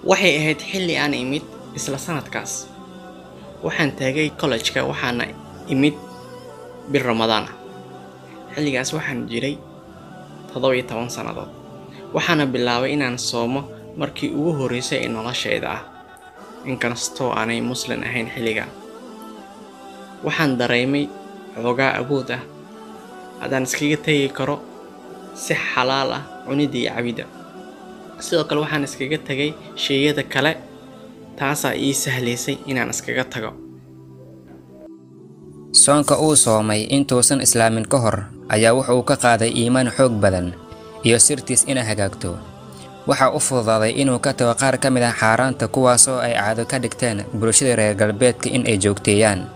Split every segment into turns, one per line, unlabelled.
Waxay ahayd xilli aan imid isla sanadkaas. Waxaan tagay college-ka, waxaana imid bil Ramadaan ah. Xilligaas waxaan jiray 17 sannadood. Waxaana bilaabay inaan soomo markii ugu horreysay ee noloshayda ah, inkastoo aanay Muslim ahayn xilligaa. Waxaan dareemay xoogaa awood ah haddaan iskaga tagi karo si xalaal ah cunida iyo cabidda. Sidoo kale waxaan iskaga tagay sheyada kale, taasaa ii sahlaysay inaan iskaga tago.
Soonka uu soomay intuusan islaamin ka hor ayaa wuxuu ka qaaday iimaan xoog badan iyo sirtiis inay hagaagto. Waxa u fududaaday inuu ka tago qaar ka mid ah xaaraanta, kuwaasoo ay caado ka dhigteen bulshada reer galbeedka in ay joogteeyaan.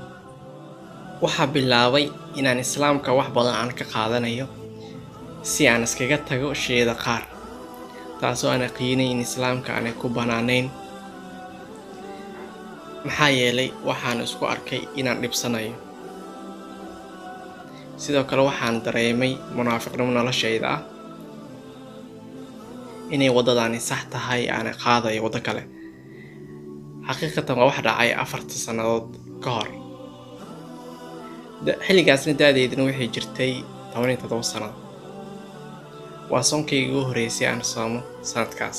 Waxaa bilaabay inaan islaamka wax badan aan ka qaadanayo si aan iskaga tago sheyada qaar, taasoo aan yaqiinay in islaamka aanay ku banaaneyn. Maxaa yeelay waxaan isku arkay inaan dhibsanayo. Sidoo kale waxaan dareemay munaafiqnimo noloshayda ah, inay waddadaani sax tahay aanay qaadayo waddo kale. Xaqiiqatan waa wax dhacay 4 sannadood ka hor. Xilligaasna da'deyduna waxay jirtay 17 sannadood. Waa soonkayga ugu horreysay aan soomo sanadkaas.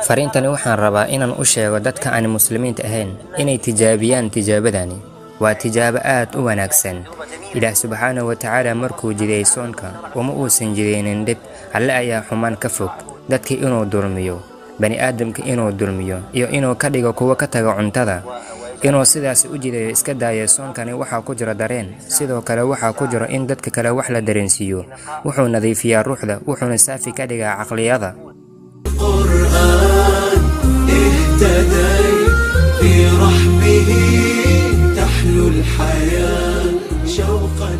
Fariintani waxaan rabaa inaan u sheego dadka aan muslimiinta ahayn inay tijaabiyaan tijaabadani. Waa tijaabo aad u wanaagsan. Ilaah subxaanahu wa tacaala markuu jideeyey soonka, uma uusan jideynin dhib. Alle ayaa xumaan ka fog, dadka inuu dulmiyo, bani'aadamka inuu dulmiyo, iyo inuu ka dhigo kuwo ka taga cuntada. Inuu sidaas u jideeyo iska daaya, soonkani waxaa ku jira dareen. Sidoo kale waxaa ku jira in dadka kale wax la dareensiiyo. Wuxuu nadiifiyaa ruuxda, wuxuuna saafi ka dhigaa caqliyada.
القرآن اهتديت في رحبه تحلو الحياة شوقا.